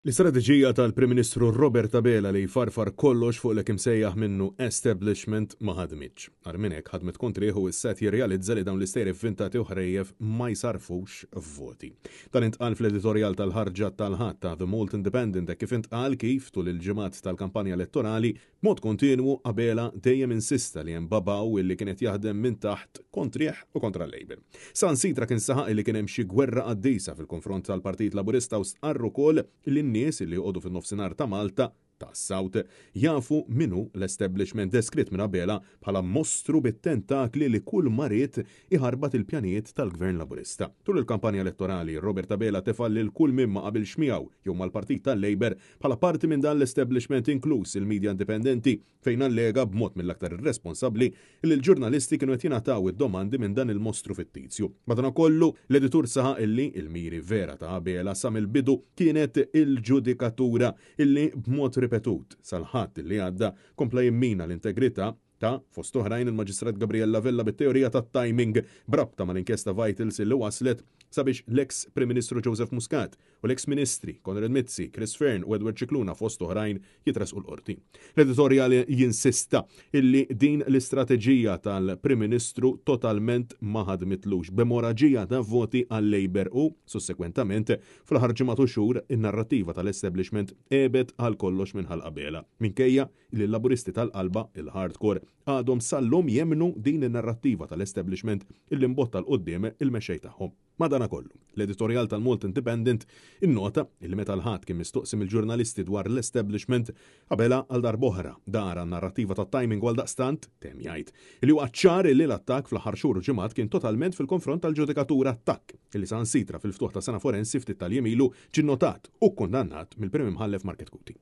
L-istrateġija tal-Prim Ministru Robert Abela li jfarfar kollox fuq l-hekk imsejjaħ minnu establishment ma ħadmitx. Agħar minn hekk, ħadmet kontrih u issa qed jirrealizza li dawn l-istejjer ivvintati u ħrejjef ma jsarrfux f'voti. Dan intqal fl-editorjal tal-ħarġa tal-Ħadd ta' The Malta Independent hekk kif intqal kif, tul il-ġimgħat tal-kampanja elettorali, B'mod kontinwu, Abela dejjem insista li hemm babaw illi kien qed jaħdem minn taħt kontrih u kontra l-Labour. Saħansitra kien saħaq illi kien hemm xi gwerra qaddisa fil-konfront tal-Partit Laburista u stqarr ukoll illi n-nies illi joqogħdu fin-Nofsinhar ta' Malta, tas-South, jafu min hu l-establishment deskritt minn Abela bħala mostru bit-tentakli li kull ma ried iħarbat il-pjanijiet tal-Gvern Laburista. Tul il-kampanja elettorali, Robert Abela tefa' lil kull min ma qabilx miegħu jew mal-Partit tal-Labour bħala parti minn dan l-establishment inkluż il-media indipendenti fejn allega b'mod mill-aktar irresponsabbli li l-ġurnalisti kienu qed jingħataw id-domandi minn dan il-mostru fittizju. Madanakollu, l-editur saħaq illi l-miri vera ta' Abela sa mill-bidu kienet il-ġudikatura illi b'mod ripetut sal-Ħadd li għadda kompla jimmina l-integrità ta', fost oħrajn, il-Maġistrat Gabriella Vella bit-teorija tat-timing b'rabta mal-inkjesta Vitals illi wasslet sabiex l-eks Prim Ministru Joseph Muscat u l-eks Ministri Konrad Mizzi, Chris Fearne u Edward Scicluna fost oħrajn jitressqu l-Qorti. L-editorjal jinsista illi din l-istrateġija tal-Prim Ministru totalment ma ħadmitlux b'emoraġija ta' voti għal-Labour u, sussekwentament, fl-aħħar ġimgħat u xhur in-narrattiva tal-establishment għebet għal kollox minn ħalq Abela, minkejja li l-Laburisti tal-qalba, il-hardcore, għadhom sal-lum jemmnu din in-narrattiva tal-establishment illi mbotta 'l quddiem il-mexxej tagħhom. Madanakollu, l-editorjal tal-Malta Independent innota illi meta l-Ħadd kien mistoqsi mill-ġurnalisti dwar l-establishment, Abela għal darb'oħra dar għan-narrattiva tat-timing u għaldaqstant, temm jgħid, illi huwa ċar illi l-attakk fl-aħħar xhur u ġimgħat kien totalment fil-konfront tal-ġudikatura attakk illi saħansitra fil-ftuħ ta' sena forensi ftit tal-jiem ilu ġie nnotat u kkundannat mill-Prim Imħallef Mark Chetcuti.